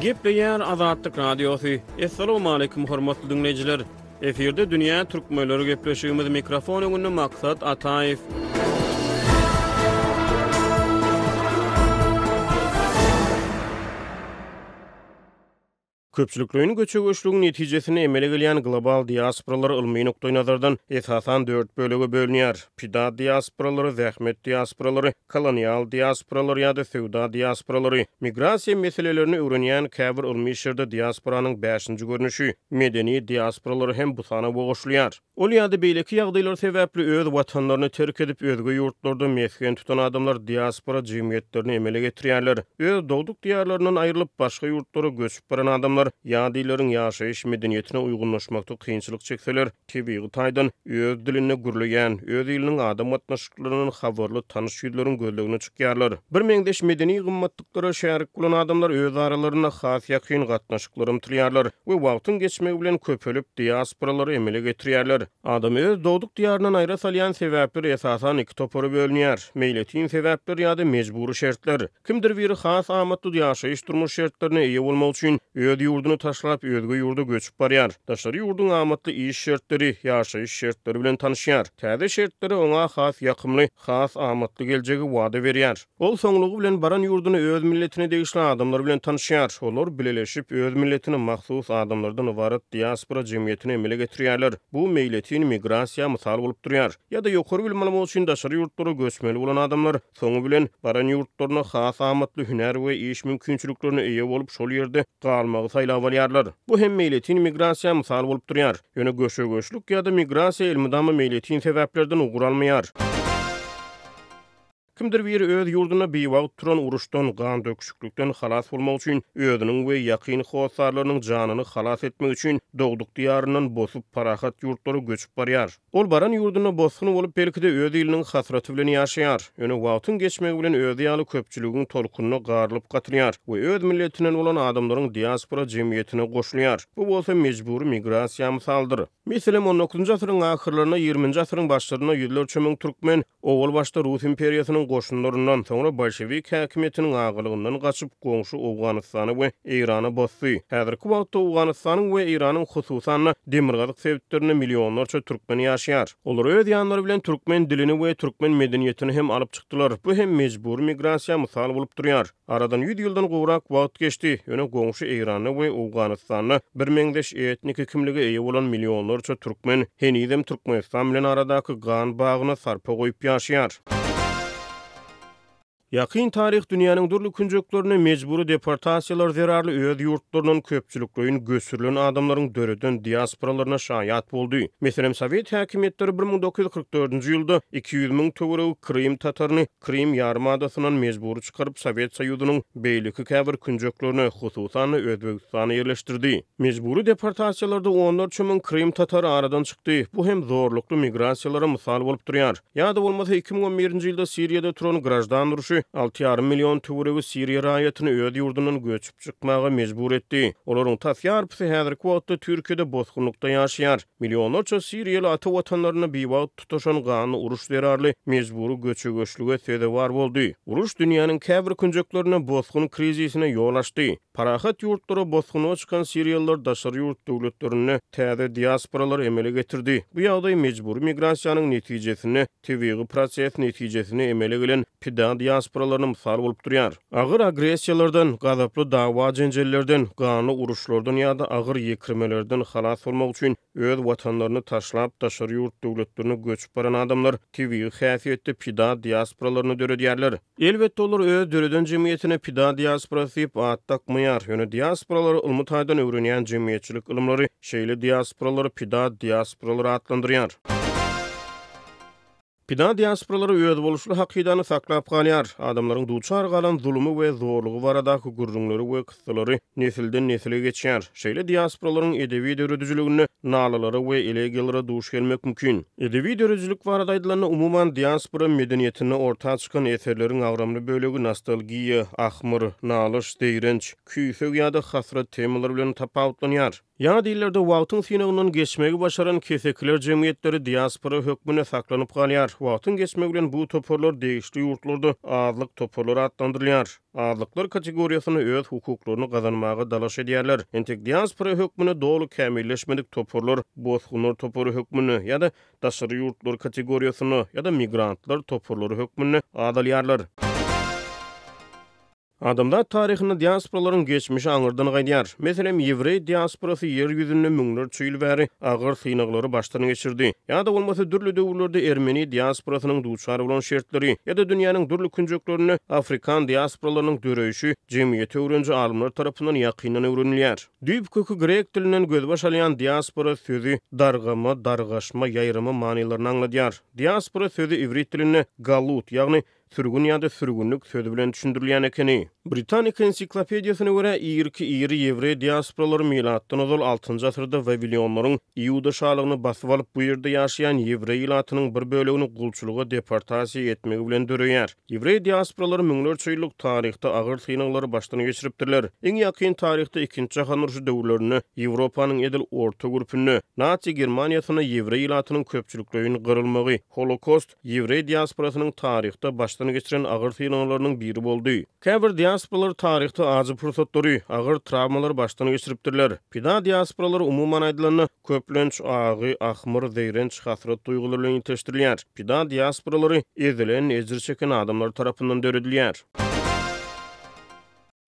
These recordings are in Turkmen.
Gepleýär Azatlyk Radiosy. Assalamualaikum hormatly diňleýjiler. Efirde dünýä türkmenleri gepleşigimiz mikrofon öňünde Maksat Ataýew. Köpçülikleýin göçe-göçlügiň netijesinde emele gelýän global diasporalar ylmy nukdaýnazardan, esasan, dört bölege bölünýär, pida diasporalary, zähmet diasporalary, kolonial diasporalar ýa-da söwda diasporalary. Migrasiýa meselelerini öwrenýän käbir ylmy işlerde diasporanyň bäşinji görnüşi, medeni diasporalary hem bu sanawa goşulýar. Ol ýa-da beýleki ýagdaýlar sebäpli öz watanlaryny terk edip, özge ýurtlarda mesgen tutan adamlar diaspora jemgyýetlerini emele getirýärler. Öz dogduk diýarlaryndan aýrylyp, başga ýurtlara göçüp baran adamlar ýat illeriň ýaşaýyş medeniýetine uýgunlaşmakda kynçylyk çekseler, tebigy taýdan öz dilinde gürleýän, öz iliniň adam gatnaşyklaryndan habarly tanyş ýüzleriň gözlegine çykýarlar. Birmeňzeş medeni gymmatlyklara şärik bolan adamlar öz aralarynda has ýakyn gatnaşyklara ymtylýarlar we wagtyň geçmegi bilen köpelip, diasporalary emele getirýärler. Adamy öz dogduk diýaryndan aýra salýan sebäpler esasan iki topara bölünýär, meýletin sebäpler ýa-da mejbury şertler. Kimdir biri has amatly ýaşaýyş-durmuş şertlerine eýe bolmak üçin öz ýurduny taşlap, özge ýurda göçüp barýar. Daşary ýurduň amatly iş şertleri, ýaşaýyş şertleri bilen tanyşýar. Täze şertleri oňa has ýakymly, has amatly geljegi wada berýär. Ol soňlugy bilen baran ýurdunda öz milletine degişli adamlar bilen tanyşýar. Olar bileleşip, öz milletine mahsus adamlardan ybarat diaspora jemgyýetini emele getirýärler. Bu meýletin migrasiýa mysal bolup durýar. Ýa-da ýokary bilim almak üçin daşary ýurtlara göçmeli bolan adamlar Soňy bilen, baran ýurtlarynda has amatly hünär we iş mümkinçiliklerine eýe bolup, şol ýerde galmagy saýlap alýarlar. Bu hem meýletin migrasiýa mysal bolup durýar. Ýöne göçe-göçlük ýa-da migrasiýa elmydama meýletin sebäplerden ugur almaýar. Kimdir biri öz ýurdunda biwagt turan uruşdan, gandöküşiklikden halas bolmak üçin, özüniň we ýakyn hossarlarynyň janyny halas etmek üçin dogduk diýaryndan bosup, parahat ýurtlara göçüp barýar. Ol baran ýurdunda bosgun bolup, belki-de, öz iliniň hasraty bilen ýaşaýar. Ýöne wagtyň geçmegi bilen özi ýaly köpçüligiň tolkunyna garylyp-gatylýar we öz milletinden bolan adamlaryň diaspora jemgyýetine goşulýar. Bu bolsa mejbury migrasiýa mysaldyr. Meselem, on dokuzynjy asyryň ahyrlarynda, ýigriminji asyryň başlarynda ýüzlerçe müň türkmen Owal başda Rus imperiýasynyň goşunlaryndan, soňra bolşewik häkimiýetiniň agalygyndan gaçyp, goňşy Owganystana we Eýrana bosdy. Häzirki wagtda Owganystanyň we Eýranyň, hususan-da, demirgazyk sebitlerinde millionlarça türkmen ýaşaýar. Olar öz ýanlary bilen türkmen dilini we türkmen medeniýetini hem alyp çykdylar. Bu hem mejbury migrasiýa mysal bolup durýar. Aradan ýüz ýyldan gowrak wagt geçdi, ýöne goňşy Eýranda we Owganystanda birmeňzeş etniki kimlige eýe bolan millionlarça türkmen henizem Türkmenistan bilen aradaky gan bagyna sarpa goýup ýaşaýar. Ýakyn taryh dünýäniň dürli künjeklerinde mejbury deportasiýalar zerarly öz ýurtlaryndan köpçülikleýin göçürilen adamlaryň döreden diasporalaryna şaýat boldy. Meselem, sowet häkimiýetleri 1944-nji ýylda 200 müň töweregi krym tataryny Krym ýarymadasyndan mejbury çykaryp, Sowet Soýuzynyň beýleki käbir künjeklerine, hususan-da, Özbegistana ýerleşdirdi. Mejbury deportasiýalarda onlarça müň krym tatary aradan çykdy. Bu hem zorlukly migrasiýalara mysal bolup durýar. Ýa-da bolmasa, 2011-nji ýylda Siriýada turan graždan urşy alty ýarym million töweregi siriýa raýatyny öz ýurdundan göçüp çykmaga mejbur etdi. Olaryň tas ýarpysy häzirki wagtda Türkiýede bosgunlykda ýaşaýar. Millionlarça siriýaly ata watanlarynda biwagt tutaşan ganly uruş zerarly mejbury göçe-göçlüge sezewar boldy. Uruş dünýäniň käbir künjeklerinde bosgun krizisine ýol açdy. Parahat ýurtlara bosgunlyga çykan siriýalylar daşary ýurt döwletlerinde täze diasporalary emele getirdi. Bu ýagdaý mejbury migrasiýanyň netijesinde tebigy proses netijesinde emele gelen pida diasporalaryna mysal bolup durýar. Agyr agressiýalardan, gazaply dawa-jenjellerden, ganly uruşlardan ýa-da agyr ýekirmelerden halas bolmak üçin Öz watanlaryny taşlap, daşary ýurt döwletlerine göçüp baran adamlar tebigy häsiýetde pida diasporalaryny döredýärler. Elbetde, olar öz döreden jemgyýetine pida diasporasy diýip at dakmaýar, ýöne diasporalary ylmy taýdan öwrenýän jemgyýetçilik ylymlary şeýle diasporalary pida diasporalary atlandyrýar. Pida diasporalary özboluşly hakydany saklap galýar, adamlaryň duçar galan zulumy we zorlugy baradaky gürrüňleri we kyssalary nesilden-nesile geçýär. Şeýle diasporalaryň edebi döredijiliginde nalalara we elegiýalara duş gelmek mümkin. Edebi döredijilik barada aýdylanda, umuman, diaspora medeniýetinde orta çykan eserleriň agramly bölegi nostalgiýa, ahmyr, nalyş, zeýrenç, küýseg ýa-da hasrat temalary bilen tapawutlanýar. Ýat illerde wagtyň synagyndan geçmegi başaran kesekiler jemgyýetleri diaspora hökmünde saklanyp galýar. Wagtyň geçmegi bilen bu toparlar degişli ýurtlarda azlyk toparlary atlandyrylýar. Azlyklar kategoriýasynda öz hukuklaryny gazanmaga dalaş edýärler. Entek diaspora hökmünde doly kämilleşmedik toparlar bosgunlar topary hökmünde ýa-da daşary ýurtlar kategoriýasynda ýa-da migrantlar toparlary hökmünde azalýarlar. Adamzat taryhynda diasporalaryň geçmişi aňyrdan gaýdýar. Meselem, ýewreý diasporasy ýer ýüzünde müňlerçe ýyl bäri agyr synaglary başdan geçirdi. Ýa-da bolmasa dürli döwürlerde ermeni diasporasynyň duçar bolan şertleri ýa-da dünýäniň dürli künjeklerinde afrikan diasporalarynyň döreýşi jemgyýeti öwreniji alymlar tarapyndan ýakyndan öwrenilýär. Düýp köki grek dilinden gözbaş alýan diaspora sözi dargama, dargaşma, ýaýrama manylaryny aňladýar. Diaspora sözi iwrit dilinde galut, ýagny Sürgün ýa-da sürgünlik sözi bilen düşündirilýän ekeni. Britanika ensiklopediýasyna görä, irki iri ýewreý diasporalary milatdan ozal altynjy asyrda wawilionlaryň Iuda şalygyny basyp alyp, bu ýerde ýaşaýan ýewreý ilatynyň bir bölegini gulçulyga deportasiýa etmegi bilen döreýär. Ýewreý diasporalary müňlerçe ýyllyk taryhda agyr synaglary başdan geçiripdirler. Iň ýakyn taryhda Ikinji jahan urşy döwürlerinde Ýewropanyň edil orta gürpünde, Nazi Germaniýasynda ýewreý ilatynyň köpçülikleýin gyrylmagy, Holokost, Ýewreý diasporasynyň taryhda başdan geçiren agyr synaglarynyň biri boldy. Käbir diasporalar taryhda ajy pursatlary, agyr trawmalary başdan geçiripdirler. Pida diasporalary umuman aýdylanda, köplenç agy, ahmyr, zeýrenç, hasrat duýgulary bilen ilteşdirilýär. Pida diasporalary ezilen, ejir çeken adamlar tarapyndan döredilýär.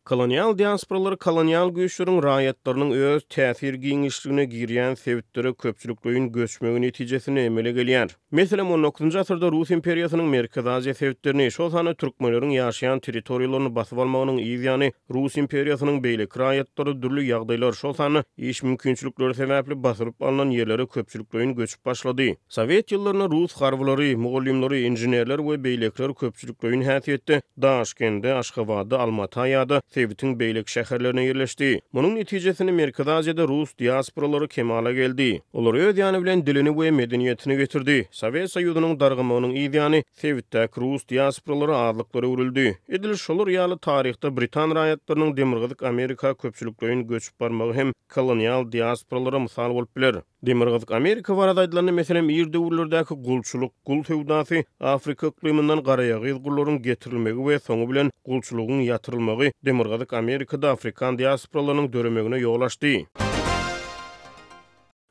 Kolonial diasporalar kolonial güýçleriň raýatlarynyň öz täsir giňişligine girýän sebitlere köpçülikleýin göçmegi netijesinde emele gelýär. Meselem, on dokuzynjy asyrda Rus imperiýasynyň Merkezi Aziýa sebitlerini, şol sanda türkmenleriň ýaşaýan territoriýalaryny basyp almagynyň yz ýany Rus imperiýasynyň beýleki raýatlary dürli ýagdaýlar, şol sanda iş mümkinçilikleri sebäpli basylyp alnan ýerlere köpçülikleýin göçüp başlady. Sowet ýyllarynda rus harbylary, mugallymlary, inženerler we beýlekiler köpçülikleýin häsiýetde Daşkende, Aşgabada, Almata ýa-da sebitiň beýleki şäherlerine ýerleşdi. Munuň netijesinde Merkezi Aziýada rus diasporalary kemala geldi. Olar öz ýany bilen dilini we medeniýetini getirdi. Sowet Soýuzynyň dargamagynyň yz ýany sebitdäki rus diasporalary azlyklara öwrüldi. Edil şolar ýaly taryhda britan raýatlarynyň Demirgazyk Amerika köpçülikleýin göçüp barmagy hem kolonial diasporalara mysal bolup biler. Demirgazyk Amerika barada aýdylanda, meselem, ir döwürlerdäki gulçulyk, gul söwdasy, Afrika yklymyndan garaýagyz gullaryň getirilmegi we soňy bilen gulçulygyň ýatyrylmagy Demirgazyk Amerikada afrikan diasporalarynyň döremegine ýol açdy.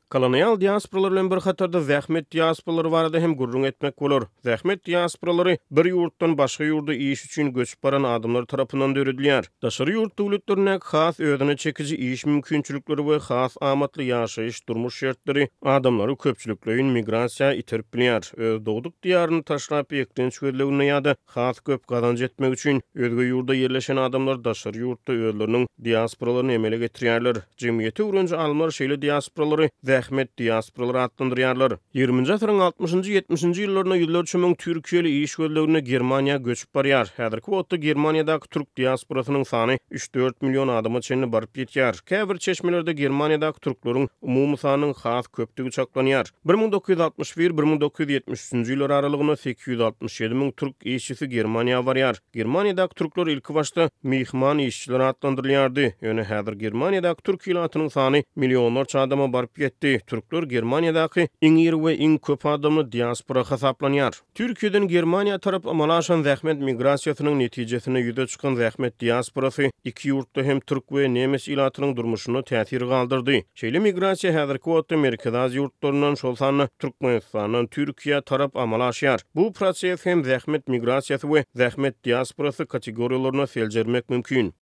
Kolonial diasporalar bilen bir hatarda zähmet diasporalary barada hem gürrüň etmek bolar. Zähmet diasporalary bir ýurtdan başga ýurda iş üçin göçüp baran adamlar tarapyndan döredilýär. Daşary ýurt döwletlerindäki has özüne çekiji iş mümkinçilikleri we has amatly ýaşaýyş-durmuş şertleri adamlary köpçülikleýin migrasiýa iterip bilýär. Öz dogduk diýaryny taşlap, eklenç gözleginde ýa-da has köp gazanç etmek üçin özge ýurda ýerleşen adamlar daşary ýurtda özleriniň diasporalaryny emele getirýärler. Jemgyýeti öwreniji alymlar şeýle diasporalary zähmet diasporalary atlandyrýarlar. Ýigriminji asyryň altmyşynjy, ýetmişinji ýyllarynda ýüzlerçe müň türkiýeli iş gözleginde Germaniýa göçüp barýar. Häzirki wagtda Germaniýadaky türk diasporasynyň sany üç-dört million adama çenli baryp ýetýär. Käbir çeşmelerde Germaniýadaky türkleriň umumy sanynyň has köpdügi çaklanýar. 1961, 1973-nji ýyllar aralygynda 867 müň türk işçisi Germaniýa barýar. Germaniýadaky türkler ilkibaşda myhman işçiler atlandyrylýardy. Ýöne häzir Germaniýadaky türk ilatynyň sany millionlarça adama baryp ýetdi. Türkler Germaniýadaky iň iri we iň köp adamly diaspora hasaplanýar. Türkiýeden Germaniýa tarap amala aşan zähmet migrasiýasynyň netijesinde ýüze çykan zähmet diasporasy iki ýurtda hem türk we nemes ilatynyň durmuşynda täsir galdyrdy. Şeýle migrasiýa häzirki wagtda Merkezi Aziýa ýurtlaryndan, şol sanda Türkmenistandan Türkiýä tarap amala aşýar. Bu proses hem zähmet migrasiýasy we zähmet diasporasy kategoriýalarynda seljermek mümkin.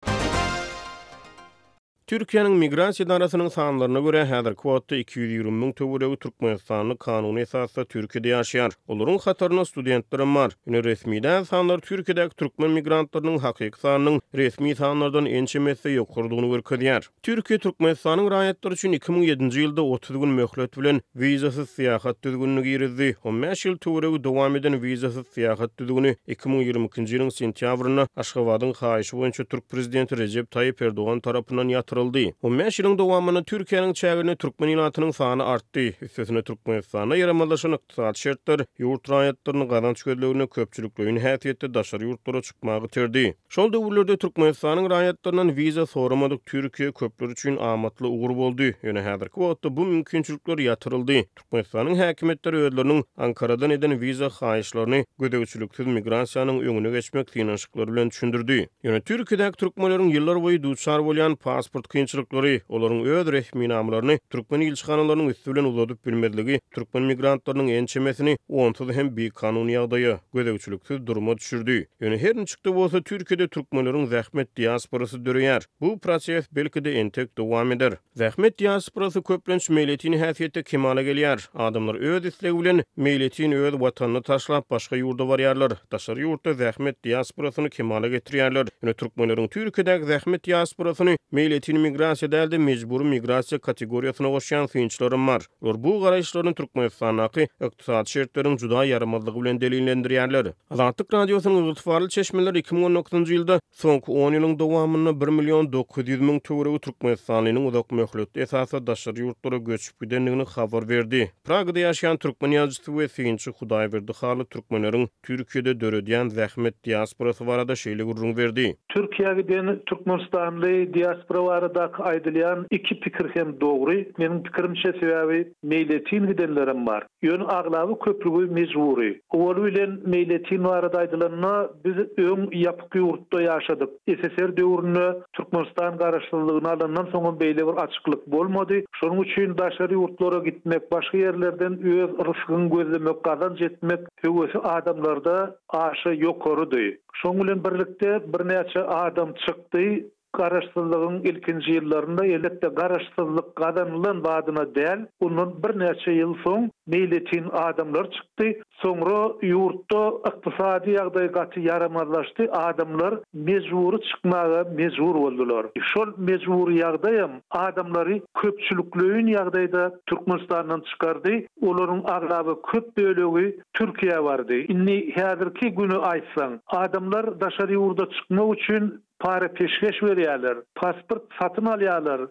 Türkiýäniň Migrasiýa edarasynyň sanlaryna görä, häzirki wagtda 220 müň töweregi türkmenistanly kanuny esasda Türkiýede ýaşaýar. Olaryň hatarynda studentlerem bar. Ýöne resmi däl sanlar Türkiýedäki türkmen migrantlarynyň hakyky sanynyň resmi sanlardan ençeme esse ýokarydygyny görkezýär. Türkiýe Türkmenistanyň raýatlary üçin 2007-nji ýylda 30 gün möhlet bilen wizasyz syýahat düzgünini girizdi. On bäş ýyl töweregi dowam eden wizasyz syýahat düzgüni 2022-nji ýylyň sentýabrynda Aşgabadyň haýyşy boýunça türk prezidenti Rejep Taýyp Erdogan tarapyndan ýatyryldy. ýatyryldy. On bäş ýylyň dowamynda Türkiýäniň çäginde türkmen ilatynyň sany artdy. Üstesine Türkmenistanda ýaramazlaşan ykdysady şertler ýurt raýatlaryny gazanç gözleginde köpçülikleýin häsiýetde daşary ýurtlara çykmaga iterdi. Şol döwürlerde Türkmenistanyň raýatlaryndan wiza soramadyk Türkiýe köpler üçin amatly ugur boldy. Ýöne häzirki wagtda bu mümkinçilikler ýatyryldy. Türkmenistanyň häkimiýetleri özleriniň Ankaradan eden wiza haýyşlaryny gözegçiliksiz migrasiýanyň öňüne geçmek synanyşyklary bilen düşündirdi. Ýöne Türkiýedäki türkmenleriň ýyllarboýy duçar bolýan pasport kynçylyklary, olaryň öz resminamalaryny türkmen ilçihanalarynyň üsti bilen uzadyp bilmezligi türkmen migrantlarynyň ençemesini onsuz hem bikanun ýagdaýa, gözegçiliksiz duruma düşürdi. Ýöne her niçik-de bolsa Türkiýede türkmenleriň zähmet diasporasy döreýär. Bu proses belki-de entek dowam eder. Zähmet diasporasy köplenç meýletin häsiýetde kemala gelýär. Adamlar öz islegi bilen meýletin öz watanyny taşlap başga ýurda barýarlar. Daşary ýurtda zähmet diasporasyny kemala getirýärler. Ýöne türkmenleriň Türkiýedäki zähmet diasporasyny meýletin migrasiýa däl-de mejbury migrasiýa kategoriýasyna goşýan synçylaram bar. Olar bu garaýyşlaryny Türkmenistandaky ykdysady şertleriň juda ýaramazlygy bilen delillendirýärler. Azatlyk Radiosynyň ygtybarly çeşmeleri 2019-njy ýylda Soňky on ýylyň dowamynda bir million 900 müň töweregi türkmenistanlynyň uzak möhletli esasda daşary ýurtlara göçüp gidendigini habar berdi. Pragada ýaşaýan türkmen ýazyjysy we synçy Hudaýberdi Hally türkmenleriň Türkiýede döredýän zähmet diasporasy barada şeýle gürrüň berdi. Türkiýä giden türkmenistanly diaspora baradaky aýdylýan iki pikir hem dogry, meniň pikirimçe, sebäbi meýletin gidenlerem bar. Ýöne aglaba köplügi mejbury. Owaly bilen meýletin barada aýdylanda, biz öň ýapyk ýurtda ýaşadyk. SSR döwründe Türkmenistan garaşsyzlygyny alandan soňam beýle bir açyklyk bolmady. Şonuň üçin daşary ýurtlara gitmek, başga ýerlerden öz rysgyňy gözlemek, gazanç etmek höwesi adamlarda aşa ýokarydy. Şonuň bilen birlikde birnäçe adam çykdy. Garaşsyzlygyň ilkinji ýyllarynda, elbetde, garaşsyzlyk gazanylan badyna däl, ondan birnäçe ýyl soň meýletin adamlar çykdy. Soňra ýurtda ykdysady ýagdaý gaty ýaramazlaşdy, adamlar mejbury çykmaga mejbur boldular. Şol mejbury ýagdaýam adamlary köpçülikleýin ýagdaýda Türkmenistandan çykardy, olaryň aglaba köp bölegi Türkiýä bardy. Indi häzirki güni aýtsaň, adamlar daşary ýurda çykmak üçin Para-peşgeş berýärler, pasport satyn alýarlar,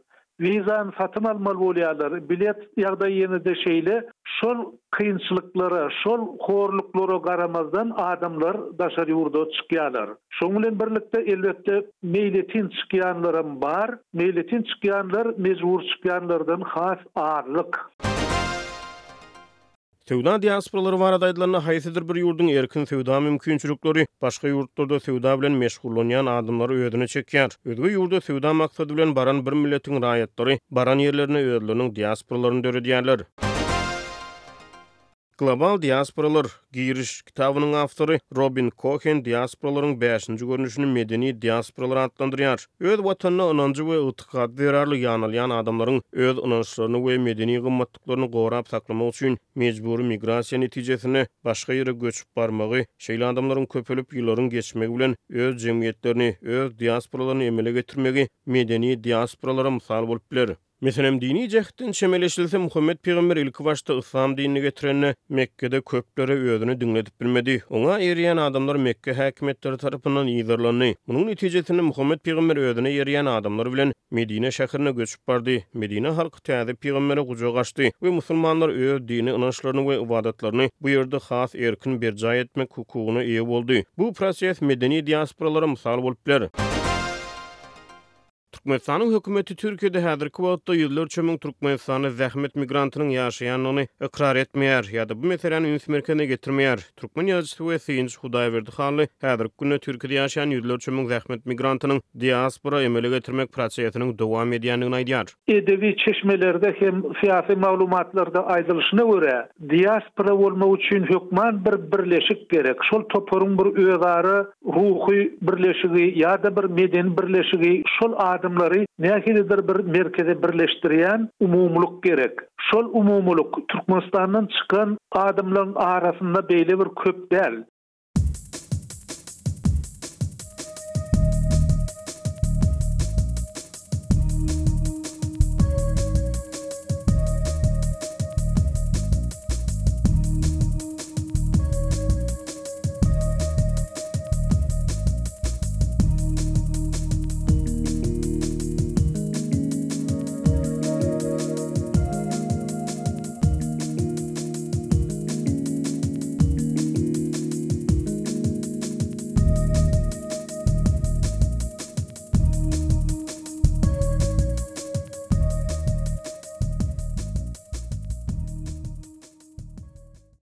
wizany satyn almaly bolýarlar, bilet ýagdaýy ýene-de şeýle. Şol kynçylyklara, şol horluklara garamazdan adamlar daşary ýurda çykýarlar. Şonuň bilen birlikde, elbetde, meýletin çykýanlaram bar. Meýletin çykýanlar mejbur çykýanlardan has azlyk. Söwda diasporalary barada aýdylanda, haýsydyr bir ýurduň erkin söwda mümkinçilikleri başga ýurtlarda söwda bilen meşgullanýan adamlary özüne çekýär. Özge ýurda söwda maksady bilen baran bir milletiň raýatlary baran ýerlerinde özleriniň diasporalaryny döredýärler. Global diasporalar, Giriş, kitabynyň awtory Robin Kohen diasporalaryň bäşinji görnüşini medeni diasporalar atlandyrýar. Öz watanyna ynanjy we ygtykady zerarly ýanalýan adamlaryň öz ynançlaryny we medeni gymmatlyklaryny gorap saklamak üçin mejbury migrasiýa netijesinde başga ýere göçüp barmagy, şeýle adamlaryň köpelip ýyllaryň geçmegi bilen öz jemgyýetlerini, öz diasporalaryny emele getirmegi medeni diasporalara mysal bolup biler. Meselem, dini jähtden çemeleşilse, Muhammet pygamber ilki başda yslam dinini getirende, Mekgede köplere özüni diňledip bilmedi. Oňa eýerýän adamlar Mekge häkimiýetleri tarapyndan yzarlandy. Munuň netijesinde Muhammet pygamber özüne eýerýän adamlar bilen Medine şäherine göçüp bardy. Medine halky täze pygambere gujak açdy we musulmanlar öz dini ynançlaryny we ybadatlaryny bu ýerde has erkin berjaý etmek hukugyna eýe boldy. Bu proses medeni diasporalara mysal bolup biler. Türkmenistanyň hökümeti Türkiýede häzirki wagtda ýüzlerçe müň türkmenistanly zähmet migrantynyň ýaşaýandygyny ykrar etmeýär ýa-da bu meseläni üns merkezine getirmeýär. Türkmen ýazyjysy we synçy Hudaýberdi Hally häzirki günde Türkiýede ýaşaýan ýüzlerçe müň zähmet migrantynyň diaspora emele getirmek prosesiniň dowam edýändigini aýdýar. Edebi çeşmelerde hem syýasy maglumatlarda aýdylyşyna görä, diaspora bolmak üçin hökman bir birleşik gerek. Şol toparyň bir özara ruhy birleşigi ýa-da bir medeni birleşigi şol adamlary nähilidir bir merkeze birleşdirýän umumylyk gerek. Şol umumylyk Türkmenistandan çykan adamlaryň arasynda beýle bir köp däl.